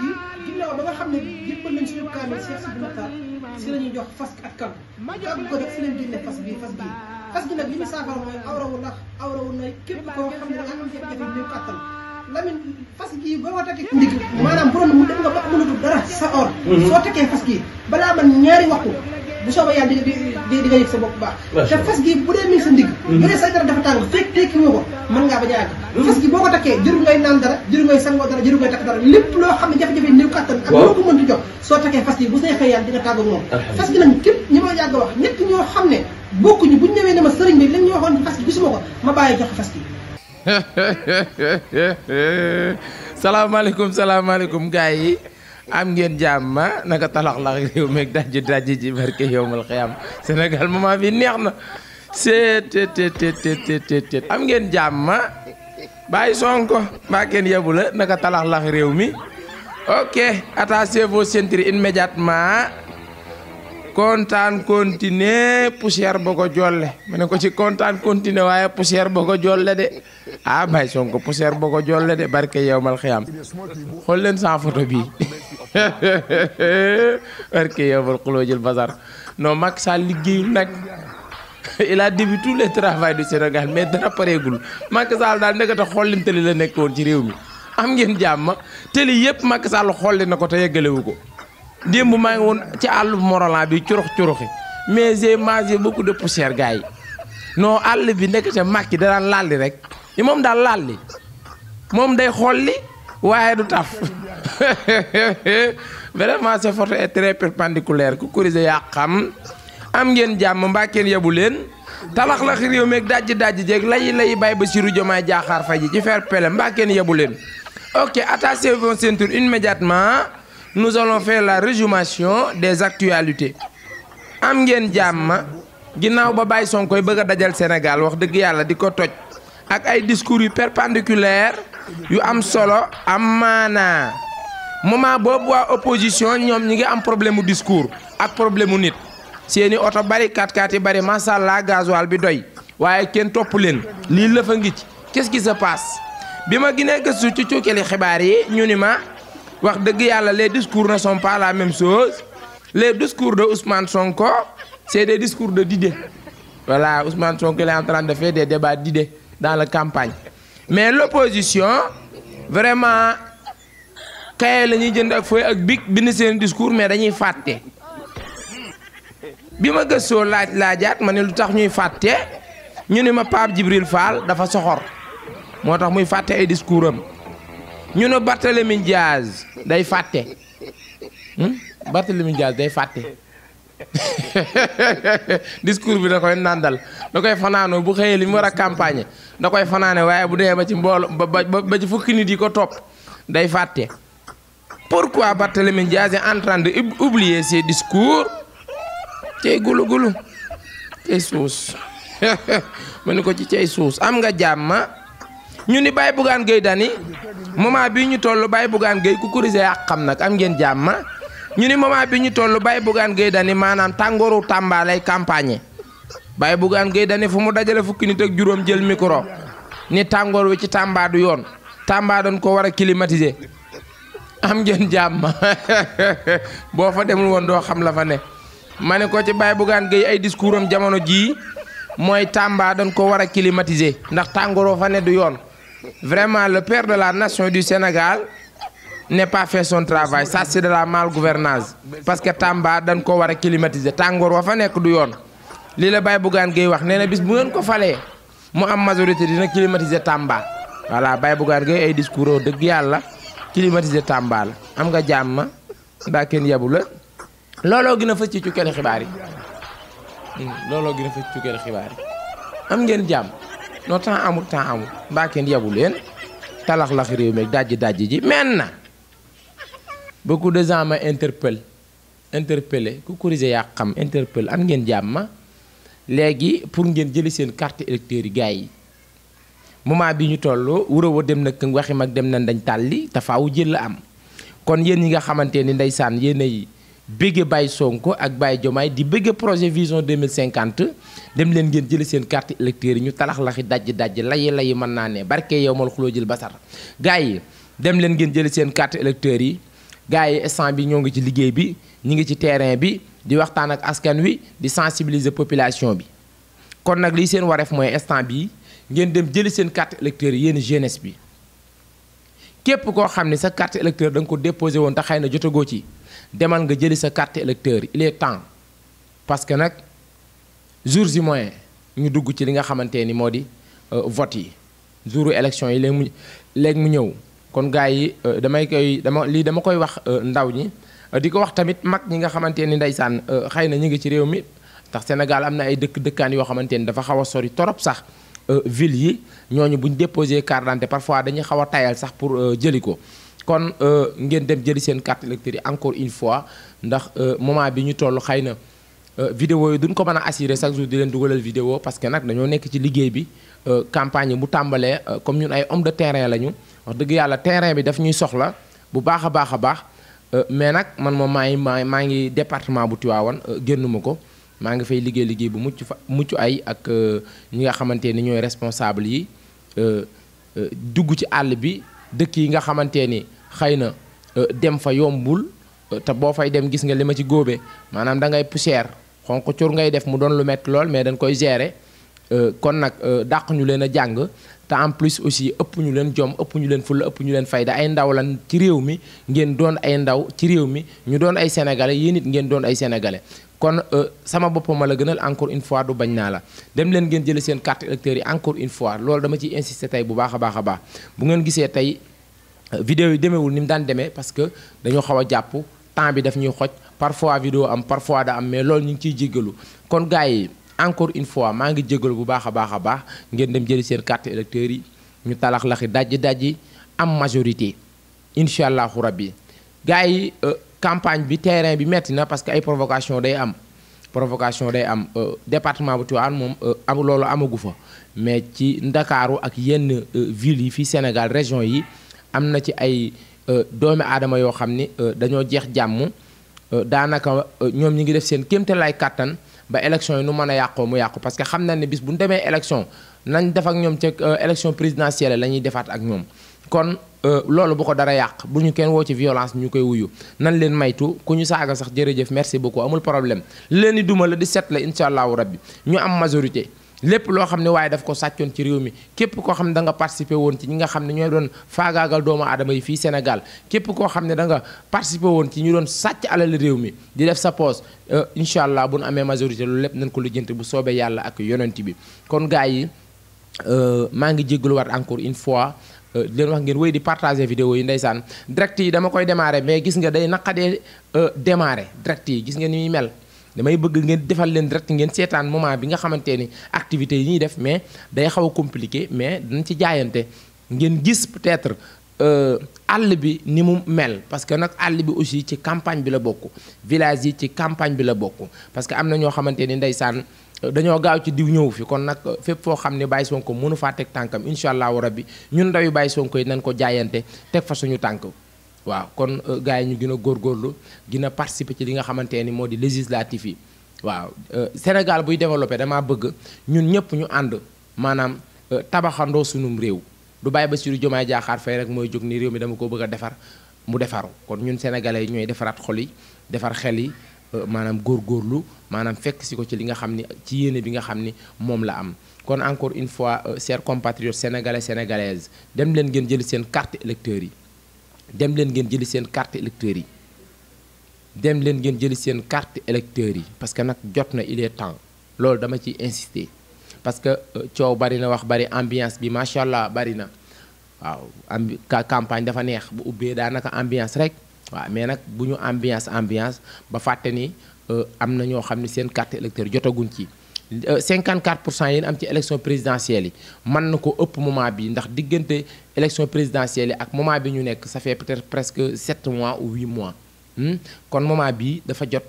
gi ginnaaw ba nga xam ne jébbal nañ suñu kaamil Cheikh Sidi Makhtar si la ñuy jox fas ak kàggu ko nag si lañ génne fas gi nag li ñu saafara mooy awrawu na képp koo xam ne da nga am jafe-jafe néew kàttan Lamine fas gi boo ko takkee ndig maanaam bu doon mu dem nga ba mënatul dara sa or soo takkee fas gi balaa man ñaari waxtu bu soobee yàlla di nga yëg sa bopp baax te fas gi bu dee mi sa ndig bu dee say dara dafa tàng fekk tekki woo ko mën ngaa bañ a àgg fas gi boo ko takkee jëru ngay naan dara jëru ngay sangoo dara jëru ngay takk dara lépp loo xam ne jafe-jafe néew kàttan ak loo ko mënti jox soo takkee fas gi bu say xëy yàlla di nga tàggoog moom fas gi nag képp ñi ma yàgg wax ñett ñoo xam ne bokkuñu buñ ñëwee ne ma sëriñ bi lañ ñu waxoon fas gi gisuma ko ma bàyyi jox fas gi salaamaaleykum gars yi am ngeen jàmm naka talax-lax réew meeg dajji ci barke yowmal xiyam Sénégal moment bi neex na seet am ngeen jàmm bàyyi Sonko mbaa kenn yebu la naka talax-lax réew mi ok attachez vos ceintures immédiatement kontaan continuer poussière ba ko jolle ma ne ko ci kontaan continuer waaye poussière ba ko jolle de ah Baye Sonko poussière ba ko jolle de barke yowmal xiyam xool leen sans photo bi barke yowmal xulóojul basar non Macky Sall liggéeyul nag il a débuté tous les travaux du Sénégal mais dara pareegul Macky Sall daal nekkata xollin tëli la nekkoon ci réew mi am ngeen jàmm tëli yëpp Macky Sall xolli na ko te yeggalewu ko démb maa ngi woon ci àll Morolan bi curuxi mais j'ai mangé beaucoup de poussière gars yi non àll bi nekk ca Macky da daan lalli rek moom daal lalli moom day xolli waaye du taf vraiment cette photo est très perpendiculaire ku corrigé yaa xam am ngeen jàmm mbaa kenn yebu leen talax-lax réew meeg dajji jeeg lay bay Bassirou Diomaye Diakhar Faye ji ci faire pele mbaa kenn yebu leen ok attachez vos ceintures immédiatement nous allons faire la résumation des actualités am ngeen jàmm ginnaaw ba Baye Sonko koy bëgg a dajal Sénégal wax dëgg yàlla di ko toj ak ay discours yu perpendiculaire yu am solo am maanaa moment boobu waa opposition ñoom ñi ngi am problème mu discours ak problème mu nit seeni oto bari 4x4 yi bari macha allah gasoil bi doy waaye kenn topp leen lii la fa ngi ci qu'est-ce qui se passe bi ma ginee gëstu ci cukkeli xibaar yi ñu ni ma wax dëgg yàlla les discours ne sont pas la même chose les discours de Ousmane Sonko c'est des discours d'idées voilà Ousmane Sonko il est en train de faire des débats d'idées dans la campagne mais l'opposition vraiment kaye la ñuy jënd ak fooy ak bic bind seen discours mais dañuy fàtte bi ma gëstoo laajaat ma ne lu tax ñuy fàtte ñu ni ma Pape Djibril Fall dafa soxor moo tax muy fàtte ay discours am ñu ne Barthélémy Diaz day fàtte Barthélémy Diaz day fàtte discours bi da koy nàndal da koy fanaanoo bu xëyee li mu war a campagne da koy fanaane waaye bu demee ba ci mboolo ba ci fukki nit yi ko topp day fàtte pourquoi Barthélémy Diaz est en train de oublier ses discours cey gulu cey suus ma ni ko ci cey suus am nga jàmm ñu ni Baye Bougane Gueye Dany moment bii ñu toll Baye Bougane Gueye ku corrigé ak xam nag am ngeen jàmm ñu ni moment bi ñu toll Baye Bougane Gueye Dany maanaam tàngooru Tamba lay campagne Baye Bougane Gueye Dany fu mu dajale fukki nit ak juróom jël micro ni tàngoor wi ci Tamba du yoon Tamba dañ ko war a climatiser am ngeen jàmm boo fa demul woon doo xam la fa ne ma ne ko ci Baye Bougane Gueye ay discours am jamono jii mooy Tamba dañ ko war a climatiser ndax tàngooroo fa ne du yoon vraiment le père de la nation du Sénégal n'est pas fait son travail ça c'est de la malgouvernance parce que Tamba dañ ko war a climatiser tàngoor wa fa nekk du yoon lii la Baye Bougane Gueye wax nee na bis bu ngeen ko falee mu am majorité dina climatiser Tamba voilà Baye Bougane Gueye ay discours dëgg yàlla climatiser Tamba la am nga jàmm daa kenn yebu la looloo gën a fës ci cukkeli xibaar yi looloo gën a fës ci cukkeli xibaar yi am ngeen jàmm non temps amul mbaa kenn yebu leen talax-lax réew mi dajji ji maintenant beaucoup de gens ma interpellé ku corrigé yaa xam interpellé am ngeen jàmm léegi pour ngeen jëli seen carte électeur yi gars yi moment bi ñu toll wurawa dem na këng waxi mag dem na dañ tàlli te faaw jël la am kon yéen ñi nga xamante ni ndeysaan yéenay bëgge Baye Sonko ak Baye Diomaye di bëgge projet vision 2050 dem leen ngeen jëli seen carte électeur yi ñu talax-laxi dajji layi mën naa ne barke yow mal xuloo jël basar gars yi dem leen ngeen jëli seen carte électeur yi gars yi instant bi ñoo ngi ci liggéey bi ñi ngi ci terrain bi di waxtaan ak askan wi di sensibiliser population bi kon nag lii seen wareef mooy instant bii ngeen dem jëli seen carte électeur yi yéen jeunesse bi képp koo xam ne sa carte électeur da nga ko déposé woon te xëy na jotagoo ci demal nga jëli sa carte électeur il est temps parce que nag jours yi moyen ñu dugg ci li nga xamante ni moo di vote yi jouru élection yi léegi mu ñëw kon gars yi dama koy wax ndaw ñi di ko wax tamit mag ñi nga xamante ni ndeysaan xëy na ñu ngi ci réew mi ndax Sénégal am na ay dëkkaan yoo xamante ni dafa xaw a sori torop sax ville yi ñooñu bu ñu déposé carte d'identité parfois dañuy xaw a tayal sax pour jëli ko kon ngeen dem jëli seen carte électeur yi encore une fois ndax moment bi ñu toll xëy na vidéo yi duñ ko mën a assurer chaque jour di leen dugalal vidéo parce que nag dañoo nekk ci liggéey bi campagne bu tàmbalee comme ñun ay homme de terrain lañu wax dëgg yàlla terrain bi daf ñuy soxla bu baax a baax a baax mais nag man moom maa ngi département bu Tivaouane génnuma ko maa ngi fay liggéey bu mucc ay ak ñi nga xamante ni ñooy responsable yi dugg ci àll bi dëkk yi nga xamante ni xëy na dem fa yombul te boo fay dem gis nga li ma ci góobe maanaam da ngay poussière xonq cur ngay def mu doon lu metti lool mais dañ koy gérer kon nag dàq ñu leen a jàng te en plus aussi ëpp ñu leen jom ëpp ñu leen fulla ëpp ñu leen fayda ay ndaw lan ci réew mi ngeen doon ay ndaw ci réew mi ñu doon ay sénégalais yéen it ngeen doon ay sénégalais kon sama boppam ma la gënal encore une fois du bañ naa la dem leen ngeen jëli seen carte électeur yi encore une fois loolu dama ciy insister tey bu baax a baax a baax bu ngeen gisee tey vidéo yi demeewul ni mu daan demee parce que dañoo xaw a jàpp temps bi daf ñuy xoj parfois vidéo am parfois da am mais loolu ñu ngi ciy jéggalu kon gars yi encore une fois maa ngi jégalu bu baax a baax ngeen dem jëli seen carte électeur yi ñu talax laxi dajji am majorité incha allahu rabbi gars yi campagne bi terrain bi metti na parce que ay provocation day am département bu Tivaouane moom loolu amagu fa mais ci Ndakaaru ak yenn villes yi fii Sénégal région yi am na ci ay doomi aadama yoo xam ni dañoo jeex jàmm daanaka ñoom ñi ngi def seen kéemtalaay kàttan ba élection yi nu mën a yàqoo mu yàqu parce que xam na ne bis bu ñu demee élection nañ def ak ñoom ca élection présidentielle la ñuy defaat ak ñoom kon loolu bu ko dara yàq bu ñu kenn woo ci violence ñu koy wuyu nan leen maytu ku ñu saaga sax jërëjëf merci beaucoup amul problème li leen di duma la di set la incha allahu rabbi ñu am majorité lépp loo xam ne waaye daf ko sàccoon ci réew mi képp koo xam ne da nga participé woon ci ñi nga xam ne ñooy doon faagaagal doomu aadama yi fii Sénégal képp koo xam ne da nga participé woon ci ñu doon sàcc alal réew mi di def sa poche incha allah bu nu amee majorité loolu lépp nañ ko lijjanti bu soobee yàlla ak yonent bi kon gars yi maa ngi jéggaluwaat encore une fois di leen wax ngeen wéy di partager vidéo yi ndeysaan direct yi dama koy démarrer mais gis nga day naqadee démarrer direct yi gis nga ni muy mel damay bëgg ngeen defal leen direct ngeen seetaan moment bi nga xamante ni activités yi ñuy def mais day xaw a compliqué mais dañ ci jaayante ngeen gis peut-être àll bi ni mu mel parce que nag àll bi aussi ci campagne bi la bokk village yi ci campagne bi la bokk parce que am na ñoo xamante ni ndeysaan dañoo gaaw ci diw ñëw fi kon nag fépp foo xam ne Baye Sonko mënu faa teg tànkam incha allahu rabbi ñun ndaw yu Baye Sonko yi nañ ko jaayante teg fa suñu tànk waaw kon gars yi ñu gën a góorgóorlu gën a participer ci li nga xamante ni moo di législatif yi waaw Sénégal buy développé damaa bëgg ñun ñëpp ñu ànd maanaam tabaxandoo sunum réew du bàyyi Bassirou Diomaye Diakhar Faye rek mooy jóg ni réew mi dama ko bëgg a defar mu defaru kon ñun sénégalais yi ñooy defaraat xol yi defar xel yi maanaam góorgóorlu maanaam fekk si ko ci li nga xam ni ci yéene bi nga xam ni moom la am kon encore une fois chers compatriotes sénégalais sénégalaises dem leen ngeen jëli seen carte électeurs yi dem leen ngeen jëli seen carte électeurs yi dem leen ngeen jëli seen carte électeurs yi parce que nag jot na il est temps loolu dama ciy insister parce que coow bari na wax bari ambiance bi macha allah bari na waaw campagne dafa neex bu ubbee daanaka ambiance rek waaw mais nag bu ñu ambiance ba fàtte ni am na ñoo xam ne seen carte électeur jotaguñ ci 54% yéen am ci élection présidentielle yi mën na ko ëpp moment bi ndax diggante élection présidentielle yi ak moment bi ñu nekk ça fait peut-être presque 7 mois ou 8 mois kon moment bi dafa jot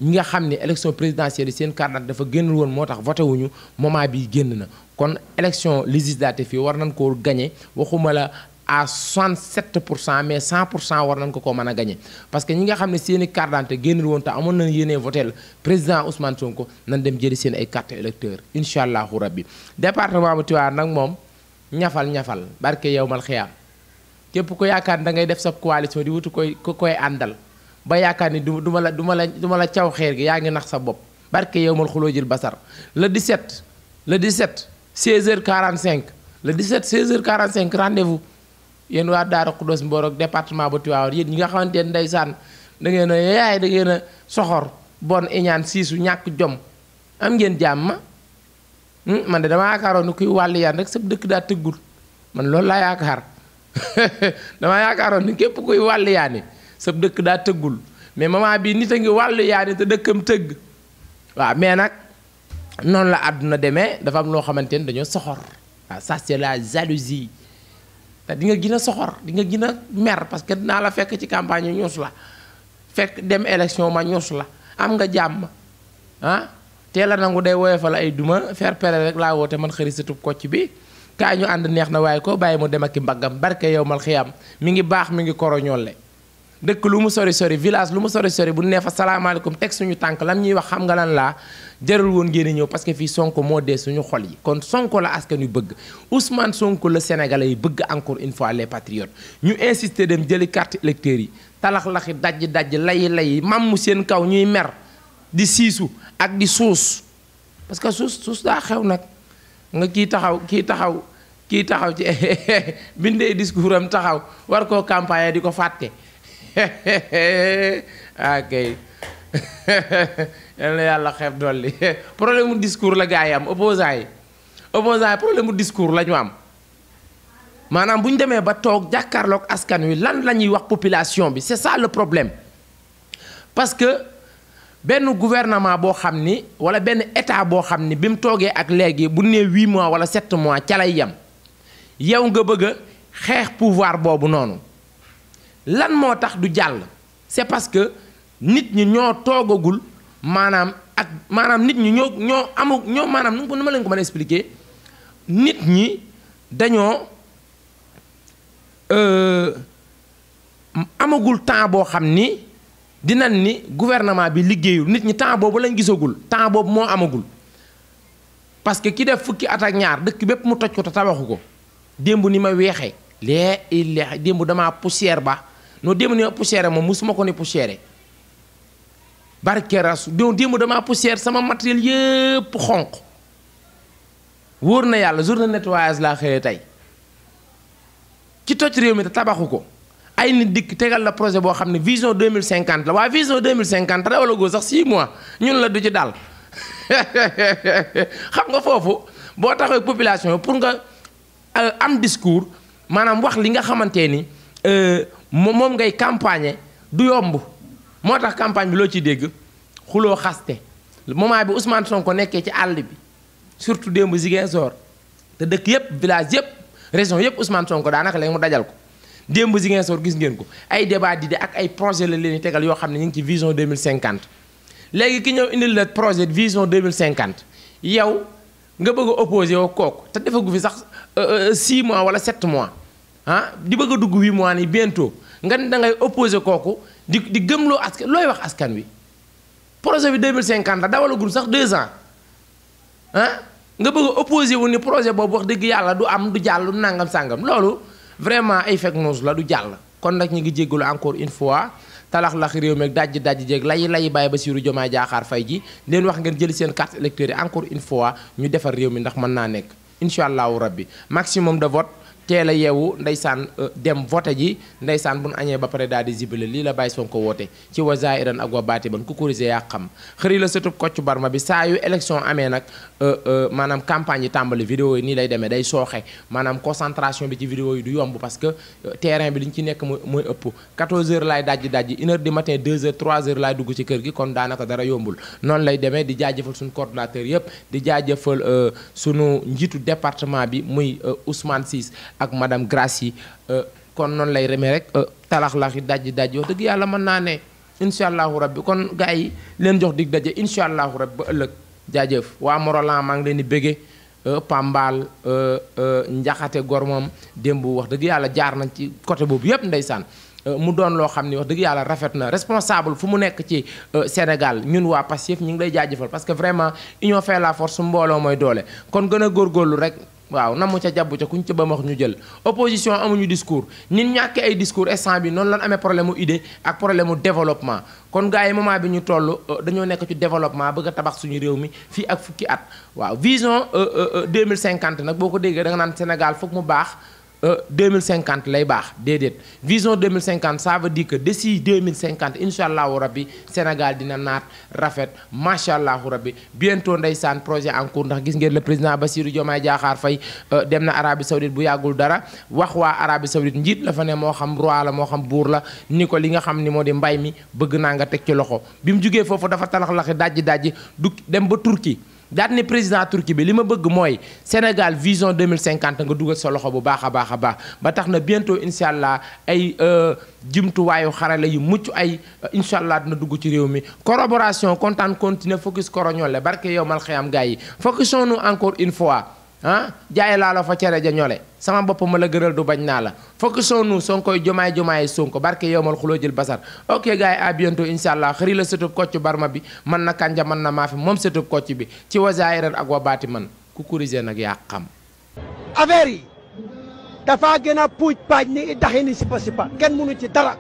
ñi nga xam ne élection présidentielle yi seen carte dafa génn woon moo tax voté wuñu moment bi génn na kon élection législative yi war nañ koo gagné waxuma la à 67% mais 100% war nañ ko mën a gagné parce que ñi nga xam ne seen i carte d'identité génnul woon te amoon nañu yéene votel président Ousmane Sonko nañ dem jëli seen ay carte électeur incha allahu rabbi département bu Tivaouane nag moom ñafal barke yow mal xiyaam képp ko yaakaar da ngay def sa coalition di wutu koy àndal ba yaakaar ni du ma la caw xeer gi yaa ngi nax sa bopp barke yow mal xuloo jël basar le 17 16h45 le 17 16h45 rendez-vous yéen waa Daara Khoudoss Mboro département ba Tivaouane yéen ñi nga xamante ne ndeysaan da ngeen a yaay da ngeen a soxor bon iñaan siisu ñàkk jom am ngeen jàmm man de dama yaakaaroon ni kuy wàlli yaan rek sa dëkk daa tëggul man loolu laa yaakaar dama yaakaaroon ni képp kuy wàlli yaani sa dëkk daa tëggul mais moment bii nit a ngi wàllu yaani te dëkkam tëgg waaw mais nag noonu la àdduna demee dafa am loo xamante ni dañoo soxor waaw ça c'est la jalousie te di nga gën a soxor di nga gën a mer parce que dinaa la fekk ci campagne yu ñuus la fekk dem élection ma ñuus la am nga jàmm ah teel a nangu day woyofal ay duma faire pere rek laa woote man xëri satub kocc bi kaa ñu ànd neex na waaye ko bàyyi mu dem ak i mbaggam barke yow mal xiyam mi ngi baax mi ngi koroñolle dëkk lu mu sori sori village lu mu sori sori bu nee fa salaamaaleykum teg suñu tànk lam ñuy wax xam nga lan laa jarul woon ngeen ñëw parce que fii Sonko moo dee suñu xol yi kon Sonko la askan yu bëgg Ousmane Sonko la Sénégalais yi bëgg encore une fois les patriotes ñu insister dem jëli carte électeurs yi talax-laxi dajj layi mam mu seen kaw ñuy mer di siisu ak di suus parce que suus daa xew nag nga kii taxaw ci bindee discours am taxaw war koo campagne di ko fàtte ok yal na yàlla xeeb dolli problème mu discours la gars yi am opposant yi problème mu discours la ñu am maanaam bu ñu demee ba toog jàkkaarloog askan wi lan la ñuy wax population bi c'est ça le problème parce que benn gouvernement boo xam ni wala benn état boo xam ni bi mu toogee ak léegi bu nee 8 mois wala 7 mois ca lay yem yow nga bëgg a xeex pouvoir boobu noonu lan moo tax du jàll c'est parce que nit ñi ñoo toogagul maanaam nit ñi ñoo maanaam nu ma leen ko mën a expliquer nit ñi dañoo amagul temps boo xam ni dinañ ni gouvernement bi liggéeyul nit ñi temps boobu lañ gisagul temps boobu moo amagul parce que ki def fukki at ak ñaar dëkk bépp mu toj ko te tabaxu ko démb ni ma weexee démb damaa poussière ba non démb ni ma poussière moom musuma ko ni poussière barke rasu démb damaa poussière sama matériel yëpp xonq wóor na yàlla journée nettoyage laa xëyee tey ci toj réew mi te tabaxu ko ay nit dikk tegal la projet boo xam ne vision 2050 la waaye vision 2050 rawala goo sax 6 mois ñun la du ci dal xam nga foofu boo taxee population pour nga am discours maanaam wax li nga xamante ni moom ngay campagne du yomb moo tax campagne bi loo ciy dégg xuloo xaste moment bi Ousmane Sonko nekkee ci àll bi surtout démb Ziguinchor te dëkk yëpp village yëpp région yëpp Ousmane Sonko daanaka léegi mu dajal ko démb Ziguinchor gis ngeen ko ay débat di ak ay projet la leen tegal yoo xam ne ñu ngi ci vision 2050 léegi ki ñëw indil la projet vision 2050 yow nga bëgg a opposé woo kooku te defagu fi sax 6 mois wala 7 mois ah di bëgg a dugg 8 mois ni bientôt nga ne da ngay opposé kooku di gëmloo askan looy wax askan wi projet bi 2050 la dawalagul sax 2 ans ah nga bëgg a opposé wu ni projet boobu wax dëgg yàlla du am du jàll du nangam sàngam loolu vraiment ay fake news la du jàll kon nag ñu ngi jéggalu encore une fois talax-lax réew mi ak dajji jéeg layi bàyyi Bassirou Diomaye Diakhar Faye ji leen wax ngeen jëli seen carte électeur yi encore une fois ñu defar réew mi ndax mën naa nekk incha allahu rabbi maximum de vote teel a yeewu ndeysaan dem vote ji ndeysaan bu nu añee ba pare daal di zibale lii la Baye Sonko woote ci wa zaahiran ak wa baatinan ku kurise yaa xam xëri la sëtub Kocc Barma bi saa yu élection amee nag maanaam campagne yi tàmbali vidéo yi nii lay demee day sooxe maanaam concentration bi ci vidéo yi du yomb parce que terrain bi li ñu ci nekk mooy ëpp 14h laay dajji 1h du matin 2h 3h laay dugg ci kër gi kon daanaka dara yombul noonu lay demee di jaajëfal suñu coordonnateur yëpp di jaajëfal sunu njiitu département bi muy Ousmane Ciss ak madame Gracie kon noonu lay remee rek talax-lax yi dajji wax dëgg yàlla mën naa ne incha allahu rabbi kon gars yi leen jox dig daje incha allahu rabbi ba ëllëg jaajëf waa Morolan maa ngi leen di bége Pambal Njaxate Gor moom démb wax dëgg yàlla jaar nañ ci côté boobu yépp ndeysaan mu doon loo xam ni wax dëgg yàlla rafet na responsable fu mu nekk ci Sénégal ñun waa Pastef ñu ngi lay jaajëfal parce que vraiment union fait la force mbooloo mooy doole kon gën a góorgóorlu rek waaw namu ca jàbbu ca kuñ ca ba wax ñu jël opposition amuñu discours nit ñàkkee ay discours instant bi noonu lan amee problème mu idée ak problème mu développement kon gars yi moment bi ñu toll dañoo nekk ci développement bëgg a tabax suñu réew mi fii ak fukki at waaw vision 2050 nag boo ko déggee da nga naan Sénégal foog mu baax 2050 lay baax déedéet vision 2050 ça veut dire que d'ici 2050 incha allahu rabbi Sénégal dina naat rafet macha allahu rabbi bientôt ndeysaan projet en cours ndax gis ngeen le président Bassirou Diomaye Diakhar Faye dem na Arabie Saoudite bu yàggul dara wax waa Arabie Saoudite njiit la fa ne moo xam roi la moo xam buur la ni ko li nga xam ni moo di mbay mi bëgg naa nga teg ci loxo bi mu jugee foofu dafa talax-laxi dajji du dem ba Turquie daal ne président Turquie bi li ma bëgg mooy Sénégal vision 2050 nga dugal sa loxo bu baax a baax ba tax na bientôt incha allah ay jumtuwaayu xarala yu mucc ay incha allah dina dugg ci réew mi collaboration kontaan continuer focus koroñole barke yow mal xiyam gars yi focusons nous encore une fois ah jaay laa la fa cere ja ñole sama bopp ma la gëral du bañ naa la focusons nous Sonkoy jomaay Sonko barke yow mal xuloo jël basar ok gars yi à bientôt incha allah xëri la sëtub kocc barma bi man na kanja man na maafi moom sëtub kocc bi ci wasaayiran ak wa baati man ku kurisé nag yaa xam affaire yi dafa gën a puuj paaj ni i daxi ni sipa kenn mënu ci dara